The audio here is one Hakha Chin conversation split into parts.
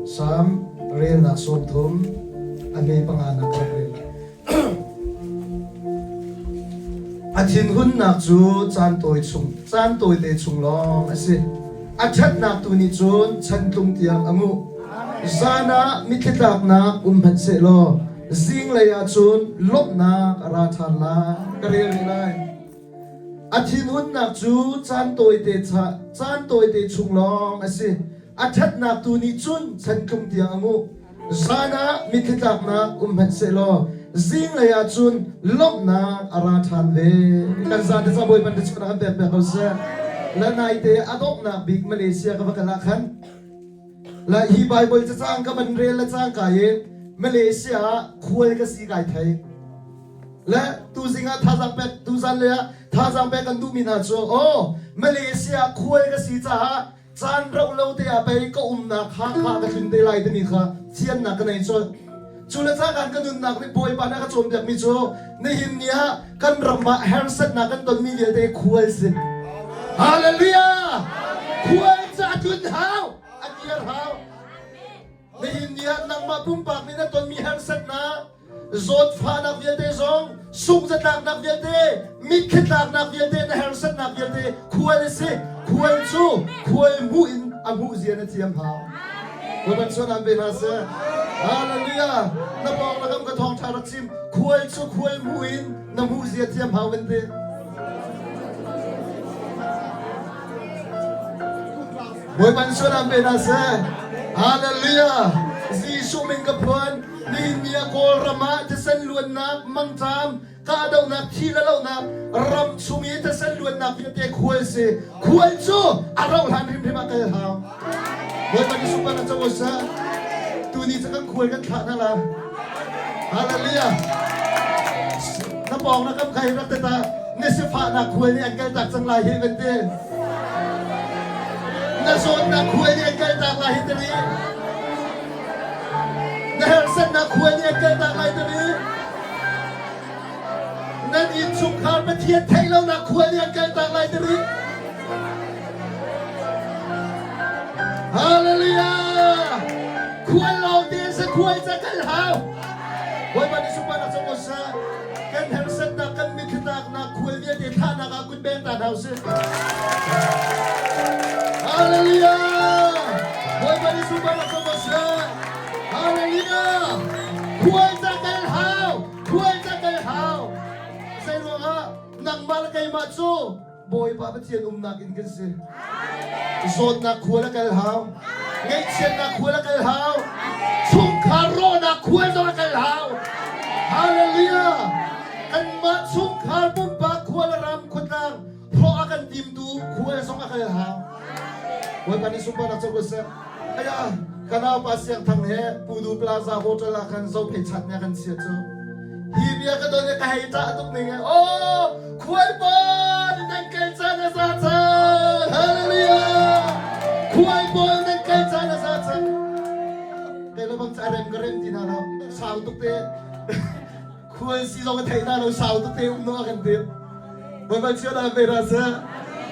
Salm relnak 30 a hme panganak ka rak rel. A thinhunnak cu caan tawi chung, caan tawite chung lawng a si. A ṭhatnak tu nih cun chantlung tiang a nguh. Zan ah mitthli tlaknak um hmanh sehlaw zinglei ah cun lawmhnak a ra ṭhan lai. Ka rel rih lai. A thinhunnak cu caan tawite caan tawite chung lawng a si. A ṭhatnak tu nih cun chantlung tiang a nguh. Zan ah mitthli tlaknak um hmanh sehlaw zinglei ah cun lawmhnak a ra ṭhan ve. Kan zate ca Bawipa na chungah kan pek piak ko seh. La naite a donghnak bik Malaysia ka va kal ah khan la hi Bible cacang ka van rel le cangka in Malaysia ah khual ka si kai thei. Le tuzing ah thazaang pek tuzan le ah thazaang pek kan duhmi hna cu aw Malaysia khual ka si caah caan rauh lo te ah pei ka umnak Hakha ka tlun te lai timi kha thiannak ka nei colh. Cu le cangkan ka nunnak nih Bawipa nih a ka cawnpiakmi cu nihin ni ah kan ram ah harsatnak kan tonmi vialte khual si. Hallelujah! Khual cu a tlun hau, a kir hau. Nihin ni ah nangmah pumpak nih na tonmi harsatnak zawtfahnak vialte zong sungzatlaknak vialte mitthli tlaknak vialte na harsatnak vialte khual a si khual cu khual hmuh in a hmuh zia na thiam hau Bawipa suan an pe hna seh Hallelujah na pawng na kam ka thawngṭha rak chim khual cu khual hmuh in na hmuh zia thiam hau van ti Bawipa suan an pe hna seh Hallelujah Jesuh min ka phuan Nihin ni ah Kawlram ah thisen luannak, mangṭam, kahdohnak, thi le lohnak, ram chung i thisen luannak vialte khual si. Khual cu a rauh hlan hrimhrim ah kal hau. Bawipa nih sunparnak co ko seh. Tuni cu kan khual kan thlah hna la. Hallelujah. Na pawng na kam khai rak teta na sifahnak khual nih an kal tak cang lai hi van ti. Na zawtnak khual nih an kal tak lai hi tari. Na harsatnak khua nih an kaltak lai tari. Nan innchungkhar Pathian theih lonak khua nih an kaltak lai tari. Hallelujah! Khual lawng te sa khual ca kal hau. Bawipa nih sunparnak co ko seh. Kan harsatnak, kan mitthlitlaknak, khual vialte thlahnak ah kut beng ta hna usih. Hallelujah! Bawipa nih sunparnak co ko seh. Hallelujah! Khual ca kal hau! Khual ca kal hau! Zei ruangah nangmah le keimah cu Bawipa Pathian umnak inn kan si. Zawtnak khual a kal hau. Ngaihchiatnak khual a kal hau. Chungkhar rawhnak khual zong a kal hau. Hallelujah! Kanmah chungkhar pumpak khual a ram khuatlang hrawh a kan timtu khual zong a kal hau. Bawipa nih sunparnak co ko seh. Aya, ka naupa Siang Thang he Pudu Plaza Hotel ah khan zophei chat nih a kan chiat cu. Hi bia ka don i ka hei ṭah tuk ning e. Oh, khual pawl nan kal caan a za cang. Hallelujah! Khual pawl nan kal caan a za cang. Kei le bang ca rem ka rem ti hna lo. Sau tuk te. Khual si zong a theih hna lo sau tuk te um no a kan ti. Baibal cio dah ve ra seh.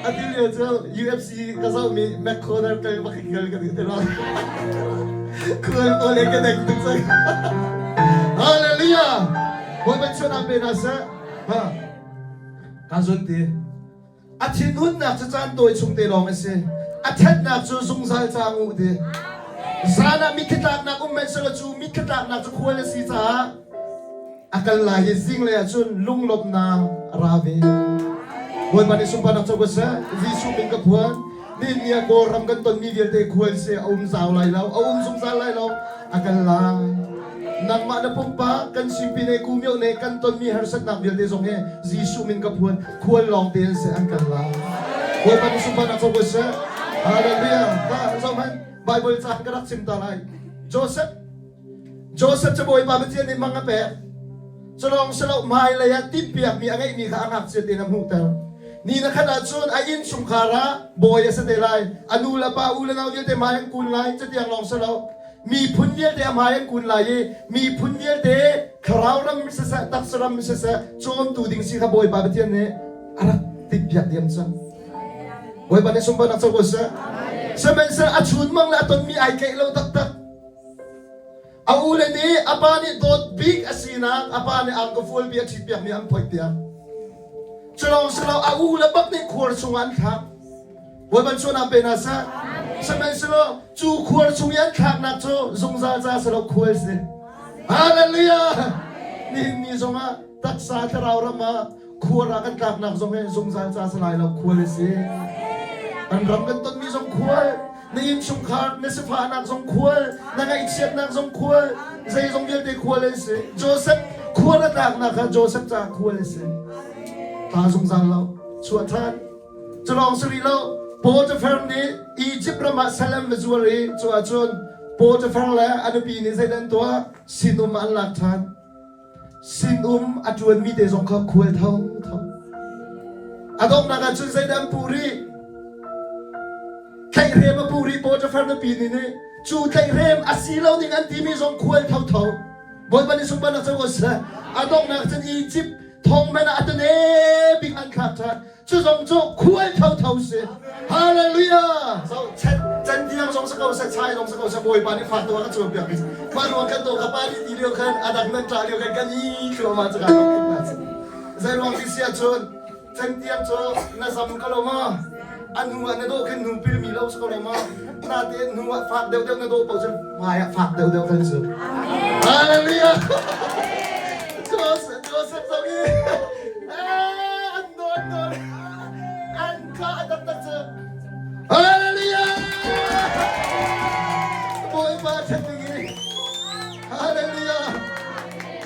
A ti lio cu UFC ka zohmi McConnor kal bak in kal ka duh ti lo. Khual pawl he ka deng tuk cang. Hallelujah! Baibal cio dah ve ra seh. Ha. Ka zun ti. A thinhunnak cu caan tawi chung te lawng a si. A ṭhatnak cu zungzal ca ngu ti. Zan ah mitthli tlaknak um hmanh selaw cu mitthli tlaknak cu khual a si caah a kal lai i zinglei ah cun lunglawmhnak a ra ve. Bawipa nih sunparnak co ko seh. Jesuh min ka phuan. Nihin ni ah Kawlram kan tonmi vialte khual si a um zau lai lo, a um zungzal lai lo, a kal lai. Nangmah na pumpak kan simpi ne kumio ne kan tonmi harsatnak vialte zong hi Jesuh min ka phuan khual lawng te an si an kal lai. Bawipa nih sunparnak co ko seh. Hallelujah. Ka zohhmanh Bible ca ka rak chim ta lai. Joseph Joseph cu Bawipa Pathian nih mang a pek. Culawng silo hmailei ah timhpiakmi a ngeihmi kha a ngakchia tein a hmuhter. Ni na khat ahcun a innchungkhar ah bawi a si te lai. A nu le pa u le nau vialte hmai an kun lai. Cutiang lawng silo miphun vialte a hmai an kun lai i miphun vialte thlarau ram siseh taksa ram siseh cawmtu ding si kha Bawipa Pathian nih a rak timhpiak diam cang. Bawipa nih sunparnak co ko seh. Sihmanhsehlaw a chunmang le a tonmi ai tlaih lo taktak. A ule nih a pa nih dawt bik a sinak a pa nih angkafual bi a ṭhitpiakmi an phoihpiak. Culawng silo a ule bak nih khuar chungah an thlak. Bawipa sualnak pe hna seh. Sihmanhsehlaw cu khuar chung i an thlaknak cu zungzal ca si lo khual si. Hallelujah! Nihin ni zongah taksa thlarau ram ah khuar ah kan tlaknak zong hi zungzal ca si lai lo khual a si. Kan ram kan tonmi zong khual, na innchungkhar na sifahnak zong khual, na ngaihchiatnak zong khual, zeizong vialte khual an si. Joseph khual a tlaknak kha Joseph caah khual a si. Tla zungzal lo, chuah ṭhan. Culawng si rih lo, Potiphar nih Egypt ram ah sal an va zuar i cu ahcun Potiphar le a nupi nih zeidah an tuah? Sinum ah an lak ṭhan. Sinum a ṭuanmi te zong kha khual thotho. A donghnak ahcun zeidah an puh rih? Tlaihhrem a puh rih Potiphar nupi nih nih cu tlaihhrem a si lo ding an timi zong khual thotho. Bawipa nih sunparnak co ko seh. A donghnak cun Egypt thong men ah a tane bik an thlak ṭhan. Cu zong cu khual thotho si. Hallelujah! So chan chan tiang zong sa ko seh, chai zong sa ko seh, Bawipa nih fak tuah ka cawnpiak mi. Mah ruang kan to ka pa nih ti lio khan a dang nan ṭah lio khan kan i thluahmah cu ka lawm tuk Zei ruang ti si ahcun chan tiang cu na zam ko lo ma? A hnu ah na dawh khin hnu pilmi lo si ko lo ma? Natein hnu ah fak deuhdeuh na dawh paoh cun hmai ah fak deuhdeuh kan si. Hallelujah! Joseph, Joseph zong hi an nawn nawn an kha a taktak cu. Hallelujah! Bawipa ṭhat ding hi. Hallelujah!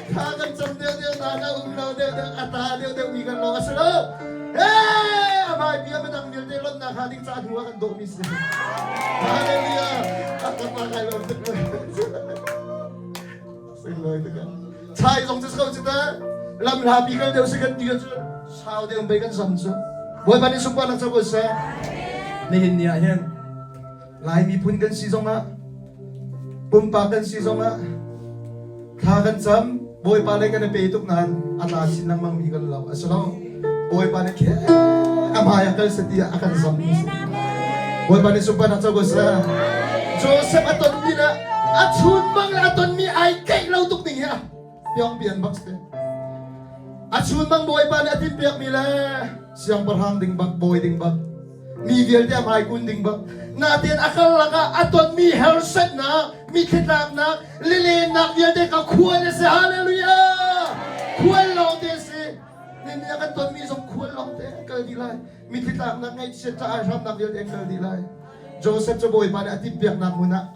Thla kan cam deuhdeuh na na um lo deuhdeuh a ta deuhdeuh mi kan lawng a si lo. Hey! A hmai bia midang vialte lonnak hnga ding ca hnu ah kan dawhmi si. Hallelujah! A kan pa kai lawm tuk. Singlawi tuk. Chai zong cu ko cu ta lam hla pi kal deuh si kan ti cu sau deuh bei kan sam cu. Bawipa nih sunparnak co ko seh. Nihin ni ah hin Lai miphun kan si zongah pumpak kan si zongah thla kan cam Bawipa lei kan i pe tuk nain a tla chin lengmang mi kan lo a si lo Bawipa nih khe a hmai ah kal seh tiah a kan zam mi si Bawipa nih sunparnak co ko seh Joseph a tonmi le a chunmang le a tonmi ai keih lo tuk ding hi a piang pian bak si a chunmang Bawipa nih a timhpiakmi le siangpahrang ding bak bawi ding bak mi vialte a hmai kun ding bak natein a karlak ah a tonmi harsatnak mitthlitlaknak lilennak vialte kha khual a si hallelujah khual lawngte a si nihin a kan tonmi zong khual lawngte an kal dih lai mitthlitlaknak ngaihchiat ca hramnak vialte an kal dih lai Joseph cu Bawipa nih a timhpiaknak hmun ah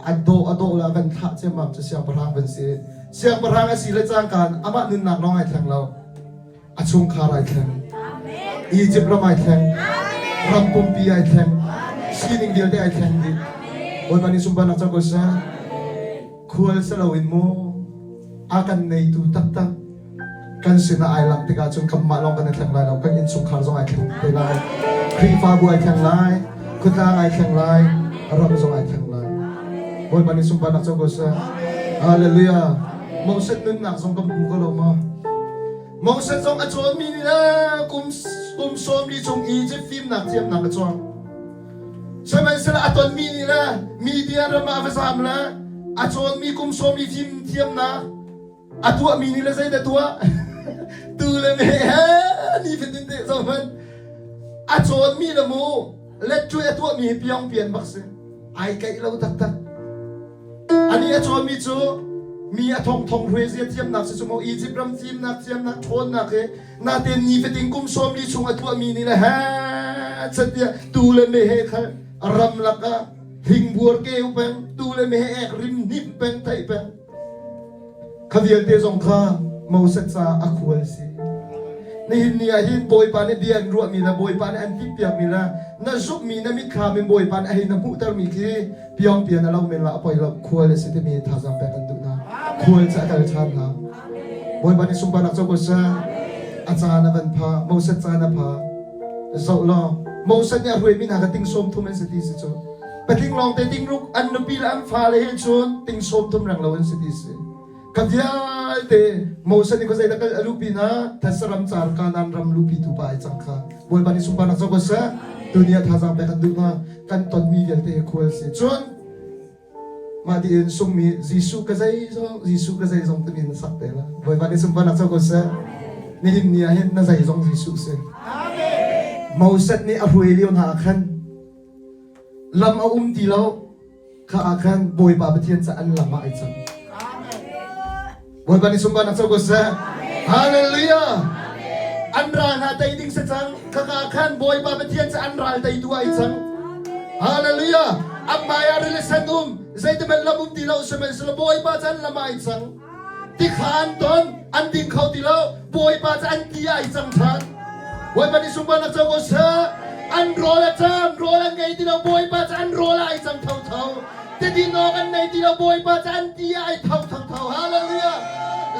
a dawh a dawh la van thlah ciammam cu siangpahrang van si siangpahrang a si le cangkaan amah nunnak lawng ai thleng lo a chungkhar ai thleng Egypt ram ai thleng ram pumpi ai thleng sining vialte ai thleng dih Bawipa nih sunparnak co ko seh khual si loin mu a kan neitu taktak kan sinah ai lang tikah cun kanmah lawng kan i thleng lai lo kan innchungkhar zong ai thleng te lai Khrihfabu ai thleng lai khuatlang ai thleng lai ram zong ai thleng lai Bawipa nih sunparnak co ko seh Hallelujah Moses nunnak zong kan hmu ko lo maw Moses zong a cawnmi nih le kum kum 40 chung Egypt fimnak thiamnak a cawng. Sihmanhsehlaw a tonmi nih le Midian ram ah va zam le a cawnmi kum 40 fim thiamnak a tuahmi nih le zeidah tuah tu le me he nifatin te zoh hmanh a cawnmi le mu letṭuai a tuahmi hi piang pian bak si ai kaih lo taktak Anih a cawnmi cu mi a thongthong hruaizia thiamnak si cu maw Egypt ram fimnak thiamnak ṭhawnnak hi natein nifatin kum 40 chung a tuahmi nih le he catiah tu le me he kha ramlak ah hingbuar keu peng tu le me he ek rim hnim peng theih peng Kha vialte zong kha Moses caah a khual si. Nihin ni ah hin Bawipa nih bia an ruahmi le Bawipa nih an timhpiakmi le na zumhmi na mitthlam in Bawipa nih a hei na hmuhtermi khi piangpian a lo men la a poi lo khual a si timi thazaang pek an duh hna. Khual cu a kal ṭhan hna. Bawipa nih sunparnak co ko seh. A caan a van pha, Moses caan a pha. Zoh law, Moses nih a hruaimi hna kha ting 30 an si ti si cu. Patling lawngte tingruk an nupi le an fale he cun ting 30 reng lo an si ti si. Kha vialte Moses nih khuazei dah kal a luhpi na Thesa ram car Kanaan ram luhpi tu pa ai cang kha. Bawipa nih sunparnak co ko seh. Tuni ah thazaang pek kan duh hna. Kan tonmi vialte hi khual si. Cun mah tiin sungmi Jesuh ka zeizong Jesuh ka zeizong timi na sak te la. Bawipa nih sunparnak co ko seh. Nihin ni ah hin na zeizong Jesuh si. Moses nih a hruai lio hna ah khan lam a um ti lo kha ah khan Bawipa Pathian ca an lam ah ai cang. Bawipa nih sunparnak co ko seh. Hallelujah. An ral hna tei ding si cang. Khaka khan Bawipa Pathian ca an ral teitu ai cang. Hallelujah. An hmai ah rili sen um, zeitihmanh lam um ti lo sihmanhsehlaw Bawipa ca an lam ai cang. Tikha an ton, an ding kho ti lo. Bawipa ca an ti ai cang ṭhan. Bawipa nih sunparnak co ko seh. An rawl a cam, rawl an ngei ti lo. Bawipa ca an rawl ai cang thotho. Tidin awk an nei ti lo. Bawipa ca an ti ai tho thotho. Hallelujah.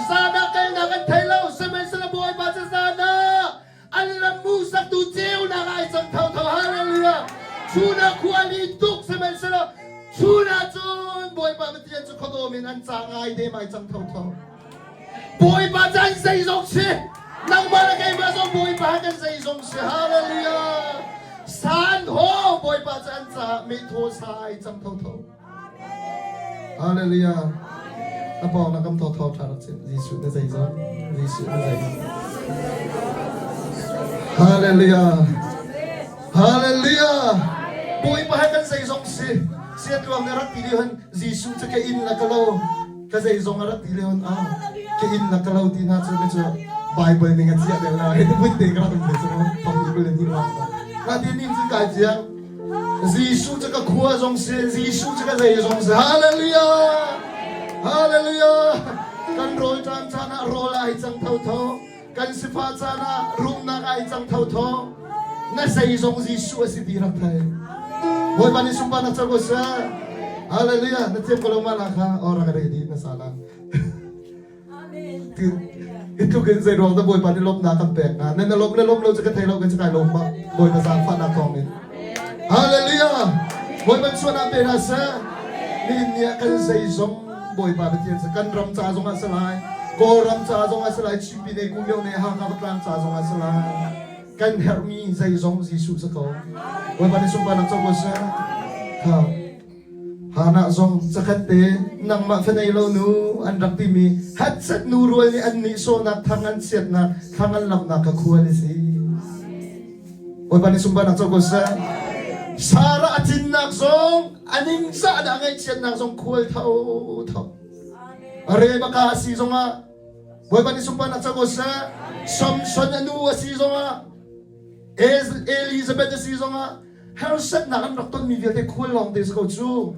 Zan ah kalnak an thei lo. Sihmanhsehlaw Bawipa ca zan ah an lam hmuhsaktu ceunak ai cang thotho. Hallelujah. Chun ah khua li tuk sihmanhsehlaw chun ah cun Bawipa Pathian cu khuadawm in an ca ngai dem ai cang thotho. Bawipa cu an zeizong si. Nangmah le keimah zong Bawipa kan zeizong si. Hallelujah. San ho Bawipa cu an caah meithaw sa ai cang thotho. Hallelujah. Na pawng na kam thotho tha rak chim. Jesuh na zeizong. Jesuh na zeizong. Hallelujah. Hallelujah. Bawipa he kan zeizong si. Siatluang na rak ti lio hin Jesuh cu ka inn la ka lo. Ka zeizong a rak ti lio ah ka inn na ka lo ti hna cu cu Bible ning a chiah del la hei vun te ka rak um ve cu thong ni kul ni rak na ti ning cu kai chiang Jesuh cu ka khua zong si Jesuh cu ka zei zong si Hallelujah Hallelujah kan rawl caan caan ah rawl ai cang tho tho kan sifah caan ah rumnak ai cang thotho na zeizong Jesuh a si ti rak thei Bawipa nih sunparnak co ko seh Hallelujah na thiam ko lo ma la kha or rak ready na sala hi tluk in zei ruang dah Bawipa nih lawmhnak kan pek hnga nan na lawm le lawm lo cu ka thei lo kan kai lawm bak Bawipa zaangfahnak thawng in Hallelujah Bawipa suanak pe hna seh nihin ni ah kan zeizong Bawipa Pathian si kan ram ca zong ah si lai Kawlram ca zong ah si lai Chin Pine Kumyo ne Hakha Tlang ca zong ah si lai kan herhmi zeizong Jesuh si ko Bawipa nih sunparnak co ko seh ha Hana zong cakhat te nangmah fanei lo nu an rak timi hatsat nu rual nih an nih sawhnak thang an chiatnak thang an lamnak ka khual si Bawipa nih sunparnak co ko seh Sarah a cinnak zong a ningzah dah ngaihchiatnak zong khual tho tho Rebecca a si zongah Bawipa nih sunparnak co ko seh Samson a nu a si zongah Elizabeth a si zongah harsatnak an rak tonmi vialte khual lawng te si ko cu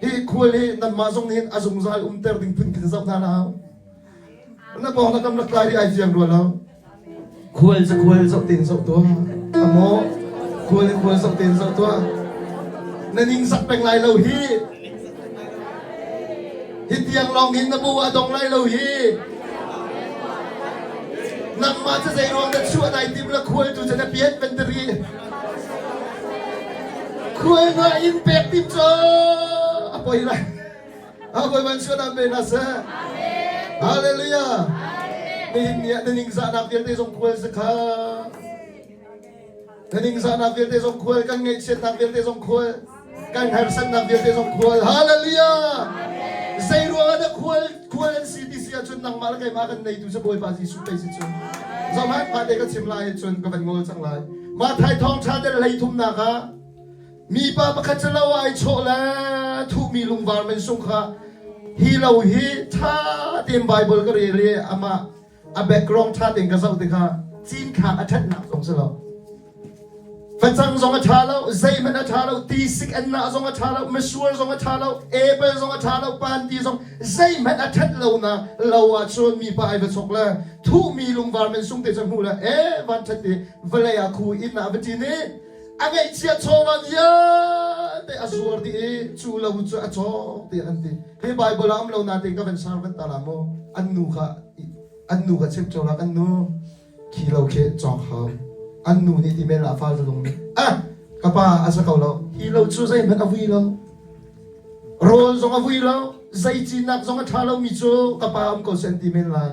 hi khual hi nanmah zong nih a zungzal umter ding phun khin zoh hna hau na pawng na kam rak tlai ri ai fiang rua lo Khual cu khual zoh tein zoh tuah. Amaw khual in khual zoh tein zoh tuah. Na ningzak peng lai lo hi. Hi tiang lawng hin na bu a dong lai lo hi. Nangmah cu zei ruang dah chuah nai tim la khual tu cu na piat bantari. Khual na in pek tim cu a poi lai. Bawipa suanak pe hna seh. Hallelujah. Nihin ni ah na ningzahnak vialte zong khual si kha. Na ningzahnak vialte zong khual, kan ngaihchiatnak vialte zong khual, kan harsatnak vialte zong khual. Hallelujah. Zei ruangah dah khual khual an si ti si ahcun nangmah le keimah kan neitu cu Bawipa Jesuh pei si cun. Zohhmanh mah te ka chim lai cun ka van ngol cang lai. Matthai thawngṭha del hlei thumnak ah Mipa pakhat cu lo ai chawh le thuhmi lungvar mansung kha hi lo hi ṭha tein Baibal ka rel i amah a background ṭha tein ka zoh tikah cinthlak a ṭhatnak zong si lo. Facang zong a ṭha lo, zeihmanh a ṭha lo, tisik annah zong a ṭha lo, misual zong a ṭha lo, apple zong a ṭha lo, panti zong zeihmanh a ṭhat lo na lo ahcun mipa ai va chok le thuhmi lungvar mansung te cu hmuh le eh van ṭhat i vawlei ah khu inn ah va ṭin i a ngeihchia chawva vialte a zuar dih i cu lo cu a cawk tiah an ti hi Bible ah um lo natein ka van sar van ta la mu an nu kha an nu kha chim la kan nu khi lo khi cawk hau an nu nih ti men la fal zong nih ah ka pa a sa ko lo hi lo cu zeihmanh a vui lo rawl zong a vui lo zei cinak zong a ṭha lomi cu ka pa um ko sen ti men lai.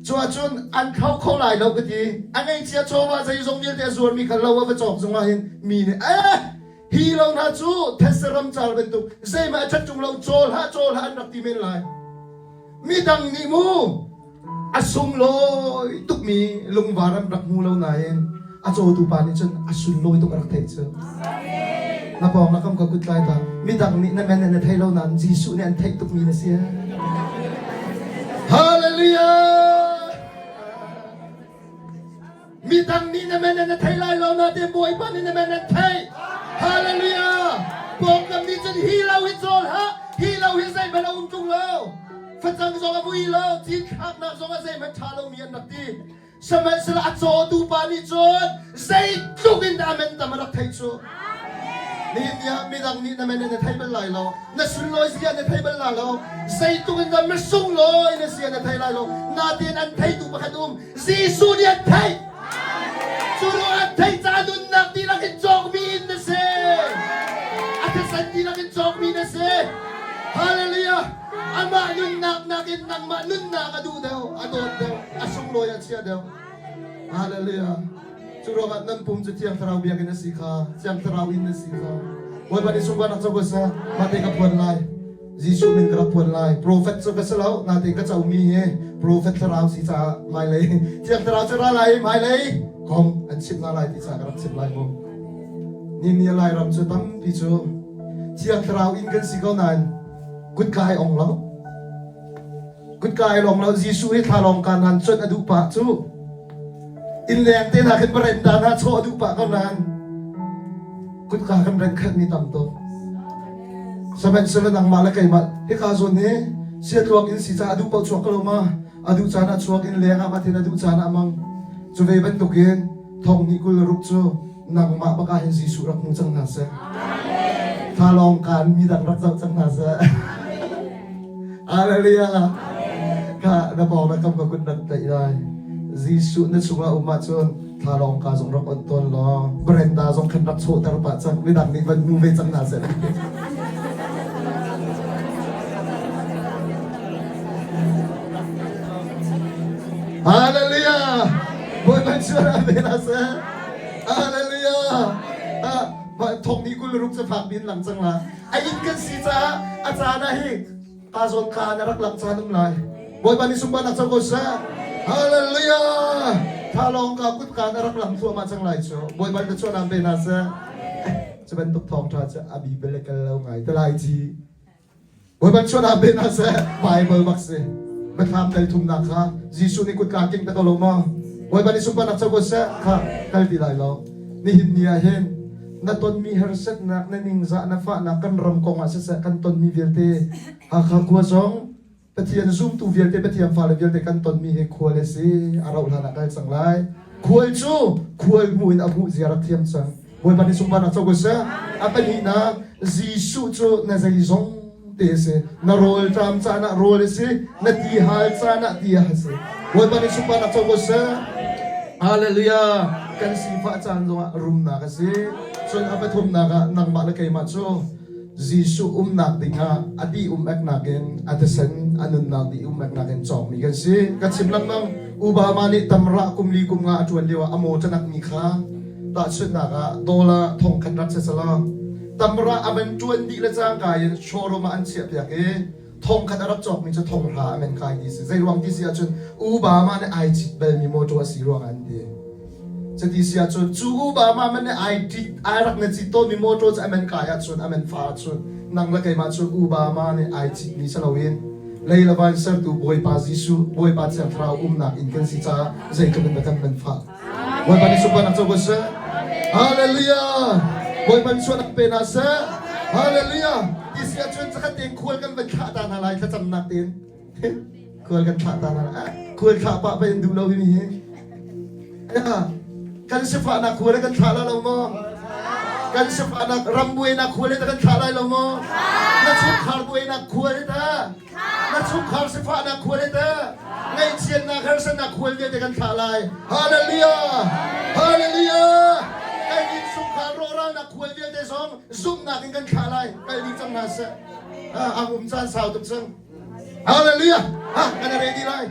Cu ahcun an thlo kho lai lo ka ti. A ngeihcia chawva zeizong vialte a zuarmi kha lo a va cawk zongah hin mi nih eh hi lo hna cu thetse ramcar bantuk zeihmah a ṭhat ṭung lo cawl hlah cawl hlah an rak ti men lai. Midang nih mu a sunglawi tukmi lungvar an rak hmu lo nain a cawtu pa nih cun a sunlawi tuk a rak theih cu. Na pawng na kam ka kut tlai ta midang nih na men na thei lo nain Jesuh nih an theih tukmi na si. Hallelujah! Midang nih na men na thei lai lo nain Bawipa nih na men an theih. Hallelujah! Pawngkam nih cun hi lo hi cawl hlah, hi lo hi zeihmanh a um ṭung lo. Facang zong a vui lo, cinthlaknak zong a zeihmanh ṭha lomi an rak ti. Sihmanhsehlaw a cawtu pa nih cun zeitluk in dah men tam a rak theih cu. Nihin ni ah midang nih na men na thei bal lai lo, na sunlawi zia na thei bal lai lo, zeitluk in dah misunglawi na sia na thei lai lo. Natin an theitu pakhat um, Jesuh nih an theih. Cu ruang an theih ca nunnak dihlak in cawkmi in na si. A thisen dihlak in cawkmi na si. Hallelujah. Amah nunnak nakin nangmah nunnak a duh deuh, a dawt deuh, a sunglawi a chia deuh. Hallelujah. Cu ruangah nan pum cu Thiang Thlarau biakinn a si kha, Thiang Thlarau inn a si kha. Bawipa nih sunparnak co ko seh. Mah te ka phuan lai. Jesuh min ka rak phuan lai. Profet cu ka si lo, natein ka comi hi profet thlarau si caah hmailei Thiang Thlarau cu ra lai i hmailei kong an chimh hna lai ti caah ka rak chim lai mu. Ni ni Lairam cu tampi cu Thiang Thlarau inn kan si ko nain kutka ai ong lo. Kutka ai long lo. Jesuh hi thlalawng kaan han cuanh a duh pah cu. Innleng te hna khin barenda hna chawh a duh pah ko nain kutka kan reng khatmi tam tuk. Sihmanhsehlaw nangmah le keimah hika zawn hi siatluang in si caah a duh paoh chuak ko lo ma? A duh caan ah chuak in leng ah matin a duh caan ah mang. Cu ve bantukin thong hnih 26 cu nangmah bak ah hin Jesuh rak hmu cang hna seh. Thla lawng kaan midang rak zoh cang hna seh. Hallelujah. Kha na pawng na kam ka kut rak tlaih lai. Jesuh na chungah um ahcun thla lawng ka zong rak on tawn law Brenda zong khan rak chawhter pah cang midang nih van hmu ve cang hna seh. Hallelujah. Bawipa chuan amen seh. Hallelujah. Ah, thong ni 26 cu fak bin lang cang la. A inn kan si caah a caan ah hi ka zawn ka na rak lang caan um lai. Bawipa nih sunparnak co ko seh. Hallelujah. Tha lawng ka kut ka na rak lang thluahmah cang lai cu. Bawipa nih chuah pe hna seh. Cu bantuk thawngṭha cu a Bible le kal lo ngai te lai ci. Bawipa chuah pe hna seh. Bible bak si. Biathlam dal thumnak kha Jesuh nih kutka king ta ko lo maw? Bawipa nih sunparnak co ko seh. Kha kal ti lai lo. Nihin ni ah hin na tonmi harsatnak, na ningzah, na fahnak kan ram kong ah siseh kan tonmi vialte Hakha khua zong Pathian zumtu vialte Pathian fale vialte kan tonmi hi khual a si a rauh hlan ah kal cang lai khual cu khual hmuh in a hmuh zia rak thiam cang Bawipa nih sunparnak co ko seh a pahnihnak Jesuh cu na zeizong te a si na rawl ṭam caan ah rawl a si na ti hal caan ah ti a si Bawipa nih sunparnak co ko seh Hallelujah kan sifah caan zongah rumnak a si cun a pathumnak ah nangmah le keimah cu Jesuh umnak dingah a di um eknak in a thisen a nunnak di um eknak in cawkmi kan si ka chim lengmang Obama nih tamrah kum li kum nga a ṭuan lio ah a maw ṭanak mi kha tahchunhnak ah dollar 1000 rak si selaw tamra a van ṭuan dih le cangka in showroom ah an chiahpiak i 1000 a rak cawkmi cu 10,000 a men kai ti si zei ruang ti si ahcun Obama nih ai cit balmi motor a si ruang an ti cuti si ahcun cu Obama man nih ai tit ai rak na cit tawnmi motor cu a men kai ahcun a men fa ahcun nang le keimah cu Obama nih ai citmi si loin lei le van sertu Bawipa Jesuh Bawipa Thiang Thlarau umnak inn kan si caah zeitluk in dah kan men fah Bawipa nih sunparnak co ko seh. Hallelujah. Bawipa nih sualnak pe hna seh. Hallelujah. Ti si ahcun zakhat tein khual kan van thlah ta hna lai thlacamnak tein. Khual kan thlah ta hna lai. Khual thlah pah pa in duh lo hi hi. Kan sifahnak khual kan thlah la lo maw? Kan sifahnak ram buainak khual kan thlah lai lo maw? Na chungkhar buainak khual ta. Na chungkhar sifahnak khual he teh ngaihchiatnak harsatnak khual vialte kan thlah lai. Hallelujah! Hallelujah! Kan innchungkhar rawhralnak khual vialte zong zumhnak in kan thlah lai. Kal dih cang hna seh. Ang um caan sau tuk cang. Hallelujah! Ha, kan ready lai.